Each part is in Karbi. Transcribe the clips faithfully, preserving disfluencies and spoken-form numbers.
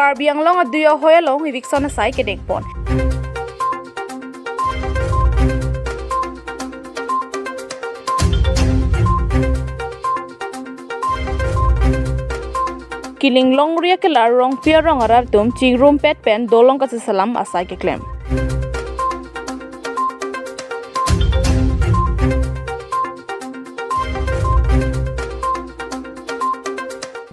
Karbi Anglong adui ahoi along eviction asai kedengpon. Kiling longri akelar Rongpi arong arat atum chingrumpet pen dolong kacheselam asai keklem.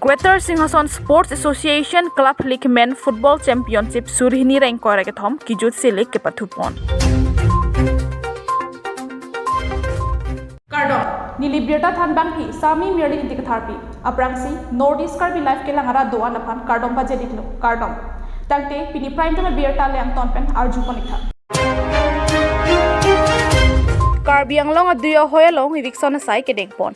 Greater Singhason Sports Association Club League Men Football Championship suri hini ra ingkoi ra kethom kijut selik kepathupon. Kardom, neli birta thanbangpi Sami Mirli Ingti Katharpi. Aphrangsi North East Karbi Live kelang arat do-an aphan kardom pajir-iklo, kardom. Tangte pini prime time birta le angton pen arjupon-iktha. Karbi Anglong adui ahoi along eviction asai kedengpon.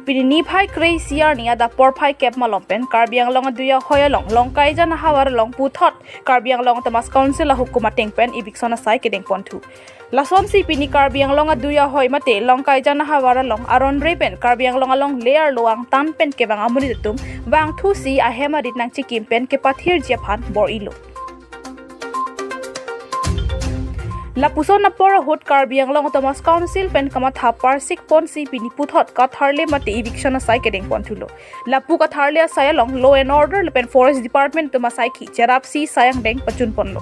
Pini niphai kre-isi arni adap porphai kep malom pen Karbi Anglong adui ahoi along Longkaijan ahavar along puthot Karbi Anglong Autonomous Council ahukum ateng pen eviction asai kedengponthu. Lasonsi pini Karbi Anglong adui ahoi mate Longkaijan ahavar along aron re pen Karbi Anglong alongle arlo angtan pen kevang amonit atum vangthusi ahem arit nangchikim pen kepathirji aphan bor-ilo. Lapuson apor ahut Karbi Anglong Autonomous Council pen kamatha parsik ponsi pini puthot katharle mate eviction asai kedengponthulo. Lapu katharle asai along Law and Order lapen Forest Department atum asaikhi cherapsi sai angdeng pachunponlo.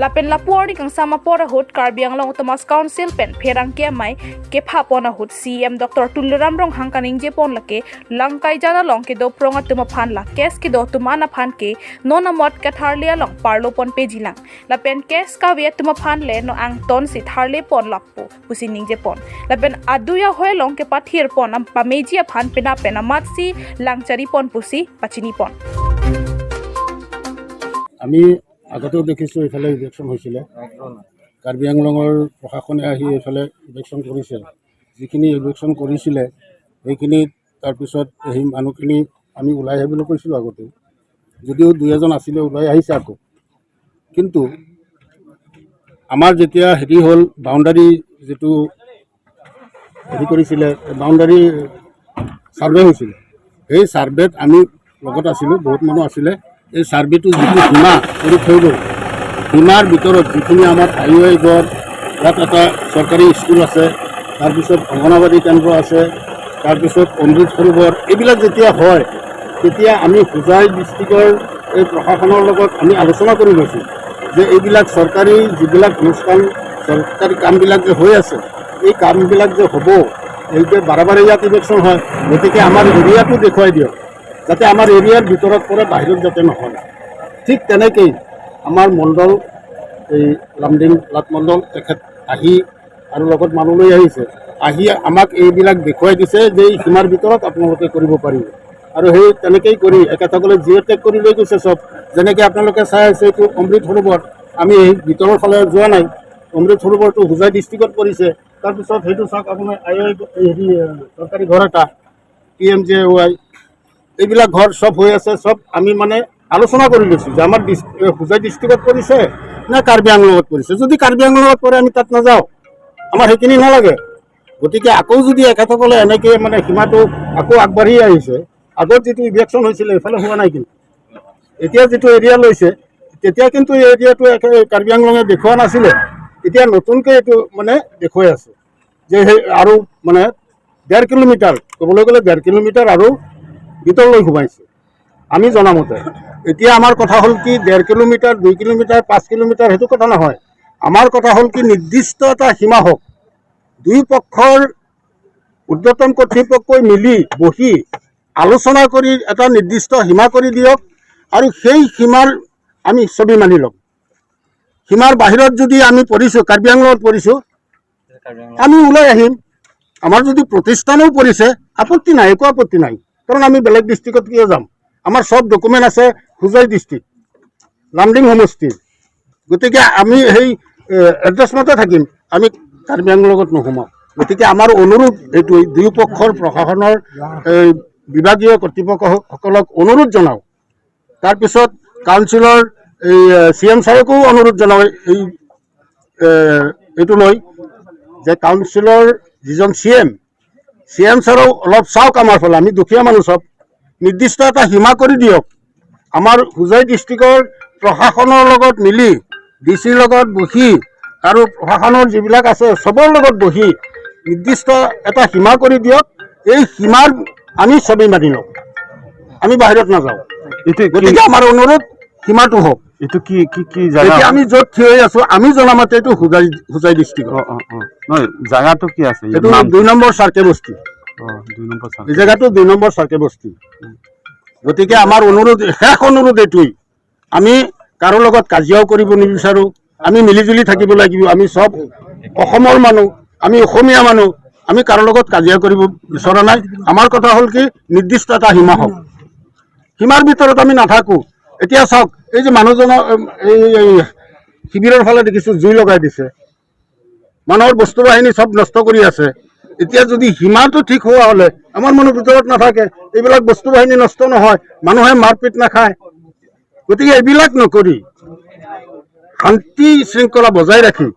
Lapen lapu arni kangsam apor ahut Karbi Anglong Autonomous Council pen pherangke amei kephapon ahut C E M Doctor Tuliram Ronghang kaningjepon lake Longkaijan along kedo prong atum aphan la case kedo atum an aphan ke non amot katharle along parlopon pejilang. Lapen case kave atum aphan le non angtonsi tharlepon lapu pusi ningjepon. Lapen adui ahoi along kepathirpon am pameji aphan penap pen amatsi langcharipon pusi pachinipon. আমি আগতেও দেখিছোঁ এইফালে ইভিকশ্যন হৈছিলে। কাৰ্বি আংলঙৰ প্ৰশাসনে আহি এইফালে ইভিকশ্যন কৰিছে। যিখিনি ইভিকশ্যন কৰিছিলে সেইখিনি তাৰপিছত সেই মানুহখিনি আমি ওলাই আহিবলৈ কৈছিলোঁ আগতে, যদিও দুই এজন আছিলে ওলাই আহিছে আকৌ। কিন্তু আমাৰ যেতিয়া হেৰি হ'ল, বাউণ্ডাৰী যিটো হেৰি কৰিছিলে, বাউণ্ডাৰী ছাৰ্ভে হৈছিলে, সেই ছাৰ্ভেত আমি লগত আছিলোঁ, বহুত মানুহ আছিলে। এই ছাৰ্ভেটো যিটো সীমা কৰি থৈ গ'ল, সীমাৰ ভিতৰত যিখিনি আমাৰ হাইৱে ঘৰ, ইয়াত এটা চৰকাৰী স্কুল আছে, তাৰপিছত অংগনাবাদী কেন্দ্ৰ আছে, তাৰপিছত অমৃত সৰোবৰ, এইবিলাক যেতিয়া হয় তেতিয়া আমি হোজাই ডিষ্ট্ৰিক্টৰ এই প্ৰশাসনৰ লগত আমি আলোচনা কৰি লৈছোঁ যে এইবিলাক চৰকাৰী যিবিলাক অনুষ্ঠান, চৰকাৰী কামবিলাক যে হৈ আছে, এই কামবিলাক যে হ'ব, এই যে বাৰে বাৰে ইয়াত ইলেকশ্যন হয়, গতিকে আমাৰ এৰিয়াটো দেখুৱাই দিয়ক, যাতে আমাৰ এৰিয়াৰ ভিতৰত পৰে, বাহিৰত যাতে নহয়। ঠিক তেনেকেই আমাৰ মণ্ডল, এই লামডিং লাট মণ্ডল, তেখেত আহি আৰু লগত মানুহ লৈ আহিছে, আহি আমাক এইবিলাক দেখুৱাই দিছে যে এই সীমাৰ ভিতৰত আপোনালোকে কৰিব পাৰিব। আৰু সেই তেনেকেই কৰি এখেতসকলে জিঅ' টেগ কৰি লৈ গৈছে চব। যেনেকে আপোনালোকে চাই আছে, এইটো অমৃত সৰোবৰ, আমি এই ভিতৰৰ ফালে যোৱা নাই। অমৃত সৰোবৰটো হোজাই ডিষ্ট্ৰিক্টত পৰিছে। তাৰপিছত সেইটো চাওক আপোনাৰ আই আই হেৰি, চৰকাৰী ঘৰ এটা, পি এম জে ৱাই, এইবিলাক ঘৰ চব হৈ আছে। চব আমি মানে আলোচনা কৰি লৈছোঁ যে আমাৰ ডিচ- এ, হোজাই ডিষ্ট্ৰিক্টত পৰিছে নে কাৰ্বি আংলঙত পৰিছে। যদি কাৰ্বি আংলঙত পৰে আমি তাত নাযাওঁ, আমাৰ সেইখিনি নালাগে। গতিকে আকৌ যদি এখেতসকলে এনেকে মানে সীমাটো আকৌ আগবাঢ়ি আহিছে, আগত যিটো ইভিকশ্যন হৈছিলে এইফালে হোৱা নাই, কিন্তু এতিয়া যিটো এৰিয়া লৈছে তেতিয়া কিন্তু এই এৰিয়াটো একে কাৰ্বি আংলঙে দেখুওৱা নাছিলে, এতিয়া নতুনকৈ এইটো মানে দেখুৱাই আছে যে সেই আৰু মানে ডেৰ কিলোমিটাৰ, ক'বলৈ গ'লে ডেৰ কিলোমিটাৰ আৰু ভিতৰলৈ সোমাইছে। আমি জনামতে এতিয়া আমাৰ কথা হ'ল কি, ডেৰ কিলোমিটাৰ, দুই কিলোমিটাৰ, পাঁচ কিলোমিটাৰ, সেইটো কথা নহয়। আমাৰ কথা হ'ল কি, নিৰ্দিষ্ট এটা সীমা হওক, দুই পক্ষৰ ঊৰ্ধ্বতন কৰ্তৃপক্ষই মিলি বহি আলোচনা কৰি এটা নিৰ্দিষ্ট সীমা কৰি দিয়ক আৰু সেই সীমাৰ আমি ছবি মানি ল'ম। সীমাৰ বাহিৰত যদি আমি পৰিছোঁ, কাৰ্বি আংলঙত পৰিছোঁ, আমি ওলাই আহিম। আমাৰ যদি প্ৰতিষ্ঠানো পৰিছে, আপত্তি নাই, একো আপত্তি নাই, কাৰণ আমি বেলেগ ডিষ্ট্ৰিক্টত কিয় যাম? আমাৰ চব ডকুমেণ্ট আছে হোজাই ডিষ্ট্ৰিক্ট, লামডিং সমষ্টিৰ। গতিকে আমি সেই এড্ৰেছ মতে থাকিম, আমি কাৰ্বি আংলঙত নোসোমাম। গতিকে আমাৰ অনুৰোধ এইটোৱেই, দুয়ো পক্ষৰ প্ৰশাসনৰ এই বিভাগীয় কৰ্তৃপক্ষসকলক অনুৰোধ জনাওঁ। তাৰপিছত কাউন্সিলৰ এই চি এম ছাৰকো অনুৰোধ জনাওঁ এই এ, এইটো লৈ যে কাউন্সিলৰ যিজন চি এম, চি এম ছাৰো অলপ চাওক আমাৰ ফালে, আমি দুখীয়া মানুহ চব। নিৰ্দিষ্ট এটা সীমা কৰি দিয়ক। আমাৰ হোজাই ডিষ্ট্ৰিক্টৰ প্ৰশাসনৰ লগত মিলি, ডি চিৰ লগত বহি আৰু প্ৰশাসনৰ যিবিলাক আছে, চবৰ লগত বহি নিৰ্দিষ্ট এটা সীমা কৰি দিয়ক। এই সীমাৰ আমি চবেই মানি লওঁ, আমি বাহিৰত নাযাওঁ। এইটো কি, গতিকে আমাৰ অনুৰোধ, সীমাটো হওক। এইটো কি, কি, কি জাগা? এতিয়া আমি য'ত থিয় হৈ আছো, আমি জনা মতে এইটো হোজাই, হোজাই ডিষ্ট্ৰিক্ট। অ, অ, অ। নহয়, জাগাটো কি আছে? এইটো নাম? দুই নম্বৰ চাৰ্কে বস্তি। অ, দুই নম্বৰ চাৰ্কে। এই জেগাটো দুই নম্বৰ চাৰ্কে বস্তি। গতিকে আমাৰ অনুৰোধ, শেষ অনুৰোধ এইটোৱেই, আমি কাৰো লগত কাজিয়াও কৰিব নিবিচাৰো। আমি মিলিজুলি থাকিব লাগিব। আমি চব অসমৰ মানুহ, আমি অসমীয়া মানুহ, আমি কাৰো লগত কাজিয়া কৰিব বিচৰা নাই। আমাৰ কথা হ'ল কি, নিৰ্দিষ্ট এটা সীমা হওক, সীমাৰ ভিতৰত আমি নাথাকো। এতিয়া চাওক, এই যে মানুহজনৰ, উম, এই, এই শিবিৰৰ ফালে দেখিছো জুই লগাই দিছে, মানুহৰ বস্তু বাহিনী চব নষ্ট কৰি আছে। এতিয়া যদি সীমাটো ঠিক হোৱা হলে আমাৰ মানুহ ভিতৰত নাথাকে, এইবিলাক বস্তু বাহিনী নষ্ট নহয়, মানুহে মাৰপিট নাখায়। গতিকে এইবিলাক নকৰি শান্তি শৃংখলা বজাই ৰাখি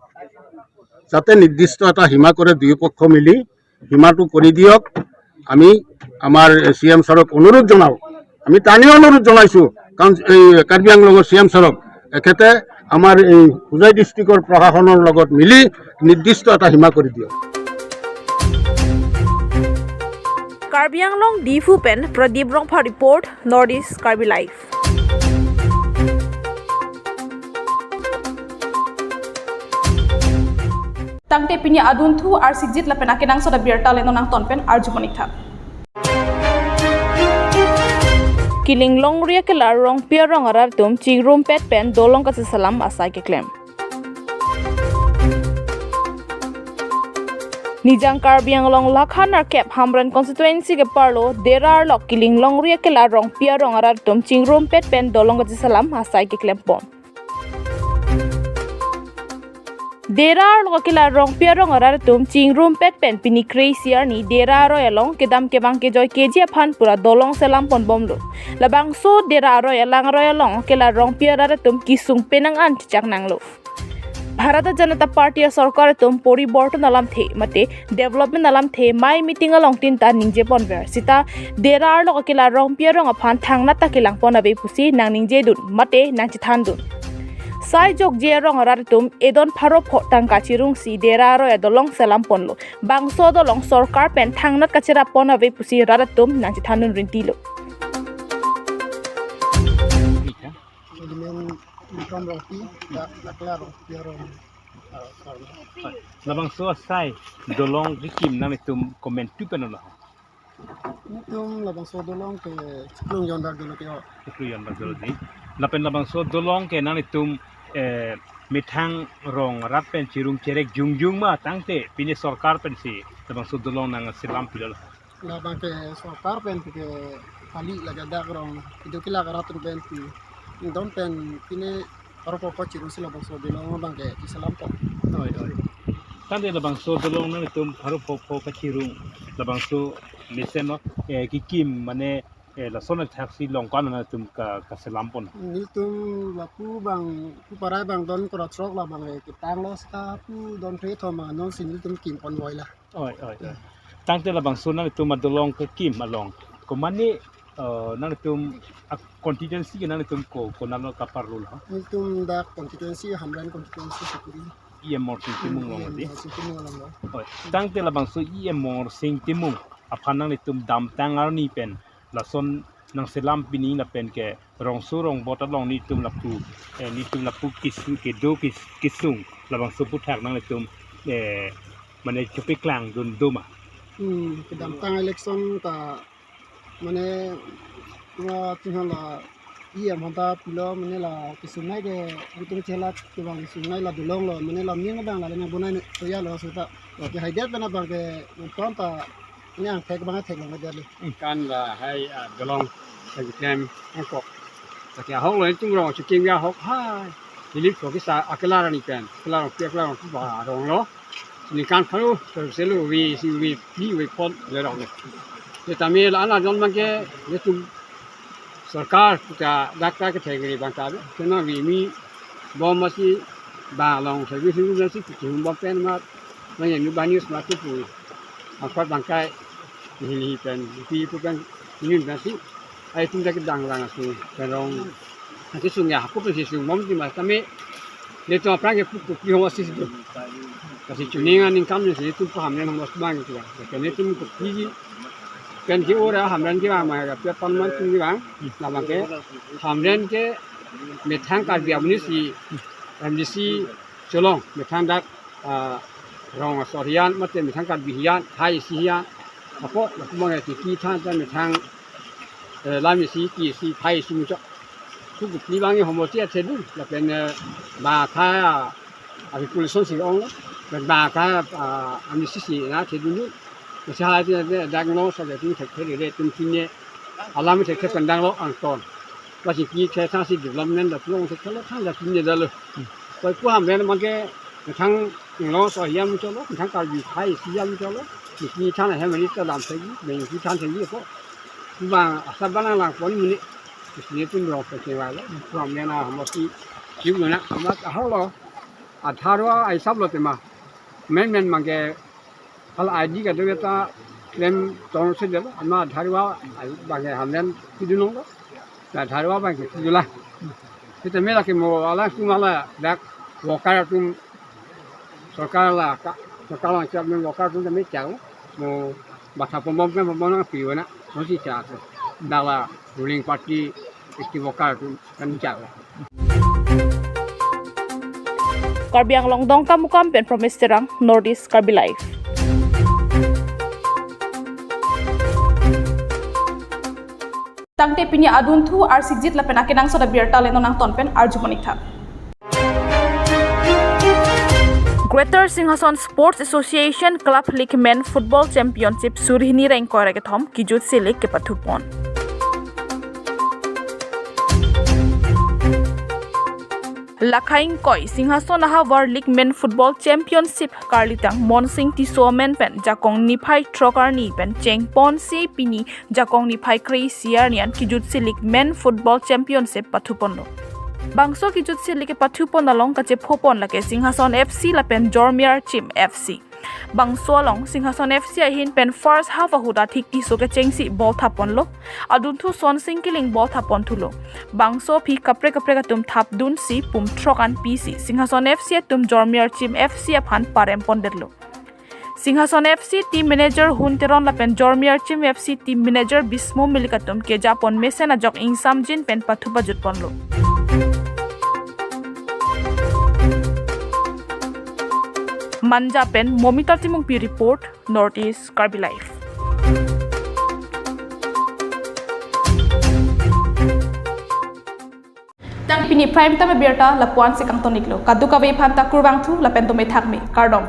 যাতে নিৰ্দিষ্ট এটা সীমা কৰে, দুয়োপক্ষ মিলি সীমাটো কৰি দিয়ক। আমি আমাৰ চি এম ছাৰক অনুৰোধ জনাওঁ, আমি টানি অনুৰোধ জনাইছো, কাৰণ এই কাৰ্বি আংলঙৰ চি এম ছাৰক, তেখেতে আমাৰ এই হোজাই ডিষ্ট্ৰিক্টৰ প্ৰশাসনৰ লগত মিলি নিৰ্দিষ্ট এটা সীমা কৰি দিয়ক। Karbi Anglong, Diphu pen Pradip Rongphar report, North East Karbi Live. Tangte pini adunthu arsikjit lapen akenangsot abirta le non nangton pen arju monik tha. Kiling longri akelar Rongpi arong arat atum chingrumpet pen dolong kacheselam asai keklem. Nijang Karbi Anglong lakha nerkep Hamren constituency ke-arlo Dera arlo kiling longri akelar Rongpi arong arat atum chingrumpet pen dolong kacheselam asai keklempon. Dera arlo akelar Rongpi arong arat atum chingrumpet pen pini kre-isi arni Dera aroi along kedam kevang kejoi keji aphan pura dolong selamponbomlo. Labangso Dera aroi alang aroi along akelar Rongpi arat atum kesung penang an chechak nanglo. Bharatiya Janata Party asorkar atum poriborton alamthe mate development alamthe amei meeting along tin ta ningjeponver sita Dera arlo akelar Rongpi arong aphan thangnat ta kelangpon ave pusi nangningjedun mate nangchethandun. Sai jokje arong arat atum edon pharo pho tangka chirungsi Dera aroi adolong selamponlo. Bangso adolong sorkar pen thangnat kacherappon ave pusi rat atum nangchethandun rintilo. Ilimen Mikam Rongpi, dak, dakla Rongpi arong. Labangso asai dolong kekim nanglitum komantu pen lo? Nelitum labangso dolong ke chiklo jon bak dolo ke ho. Chiklo jon bak dolo dei. Lapen labangso dolong ke nanglitum, eh, methang rong rat pen chirum cherek jongjong ma tangte pini sorkar pensi labangso dolong nangselam pilo? Labang ke sorkar pen ke kali lake dak rong ido kelak arat atum pen pi. Indom pen pini pharo pho pho chirungsi labangso dolong abang ke cheselampon. Oi, oi. Tangte labangso dolong nanglitum pharo pho pho kachirung labangso mesen no, eh, kekim mane, eh, lason athaksi long ko-an nanglitum ka, kaselampon? Nelitum lapu abang, pu parai abang don kora throk labang, eh, ketanglo seta pu don thre thom ma nonsi nelitum kimpon voi la. Oi, oi, oi. Tangte labangso nanglitum adolong kekim along, komane, eh, nanglitum a-constituency ke nanglitum ko, konatlo ka-arlo lo? Nelitum dak constituency, Hamren constituency sekuri. E M Morsing Timung along dei. Morsing Timung along lo. Oi. Tangte labangso E M Morsing Timung aphan nanglitum damtang arni pen lason nangselam pini lapen ke rongso rongbot along nelitum lapu, eh, nelitum lapu kesu kedo kes-, kesung labangso aputhak nanglitum, eh, mane chepaklang dun do ma? Hmm, kedamtang election ta mane, tua tinghan la E M aphan ta pilo mane la kesung nai ke itum chelak kevang kesung nai la dolong lo mane la min abang la le nang bonai ne toya lo seta. Oke, haidet pen abang ke nonton ta ne angthek abang thek long le. Kan lahai, ah, dolong keklem angkok. Lake ahok lo itum rong chikim ya ahok hai. Hilip ko kisa akelar arni pen. Akelar arong pi akelar arong pi ba rong lo. Ningkan pharo selo ave isi ave phli ave phongo le rong lo. Setame la-an ajon abang ke nelitum sorkar ta dak ta kethek ri abang ta ave. Kena ave mi bom masi ba long service service masi kihum bom pen ma. Nang yang nu bani sma tu pu. Angkot bangkai hili pen pi pu pen ini masi. Ai tum dak dang lang asu, pen rong. Nanti sung ya, aku pun si sung mom di mas kami. Netum aphrang ke puk puk di hamas si situ. Lasi chuning aning kam ni si tum paham nen hamas bang itu. Pen netum puk di. Pen ke ora Hamren ke bang, ma ya pia pan man tum di bang. Nama ke Hamren ke methang Karbi amonit si M D C cholong, methang dak, ah, rong asor hiyan, mate methang Karbi hiyan, thai isi hiyan. Apo, lapu mang ya titi than ta methang, eh, lam isi, ti isi, thai isi muchot. Ku kupli bang ye homo ti athedun, lapen, eh, ba tha, ah, api pollution si ong lo, lapen ba tha, ah, M D C si na thedun dun. Masa hati ada dang lo, sa daging thek thek le tum kinye, alam thek thek pandang lo angton. Lasi ki khe thang si development da pulang thek thek lo thang da kinye da lo. Koi pu Hamren mang ke thang lo so hiyan cholo, thang Karbi thai isi hiyan cholo. Ni ki than hem ni ta dam thegi, ni ki than thegi ko. Bang asap bang lang pon muni. Ni tum rong pe ke wa lo. Pu Hamren na hamas si kiu na hamas ahok lo. Atharo ai sap lo tema. Men men mang ke hala I D kado ta klem tong se delo, ama Aadhaar abang ke Hamren kidunong lo. Na Aadhaar abang ke kidula. Kita mela ke mo ala kumala dak worker atum sorkar la ka, sorkar la chak men worker atum ta me chak lo. Mo batha pom pom ke pom pom nang piu na. Mo si chak. Dala ruling party iti worker atum kan chak lo. Karbi Anglong Dongkamukam pen Promise Terang, North East Karbi Live. Tangte pini adunthu arsijit lapen akenangsot abirta le non nangton pen arju monik tha. Greater Singhason Sports Association Club League Men Football Championship suri hini ra ingkoi ra kethom kijutsi league kepathupon. Lakha ingkoi Singhason ahavar League Men Football Championship karlitang Monsing Tisso amen pen jakong niphai throk arni pen chengponsi pini jakong niphai kre-isi arni an kijutsi league Men Football Championship pathuponlo. Bangso kijutsi league pathupon along kachephopon lake Singhason F C lapen Jormiar Chim F C. Bangso along Singhason F C ahin pen first half ahut athik Tisso kechengsi ball thaponlo. Adunthu Sonsing Killing ball thaponthulo. Bangso aphi kaprek kaprek atum thapdunsi pum throk an pisi Singhason F C atum Jormiar Chim F C aphan parempondetlo. Singhason F C team manager Hun Teron lapen Jormiar Chim F C team manager Bismo Milik atum kejapon mesen ajok ingsamjin pen pathu pajutponlo. Manja pen Momita Timungpi report, North East Karbi Live. Tang pini prime time abirta lapu-an si kangton-iklo. Kadokave aphan ta kurvangthu lapen dome thakme. Kardom.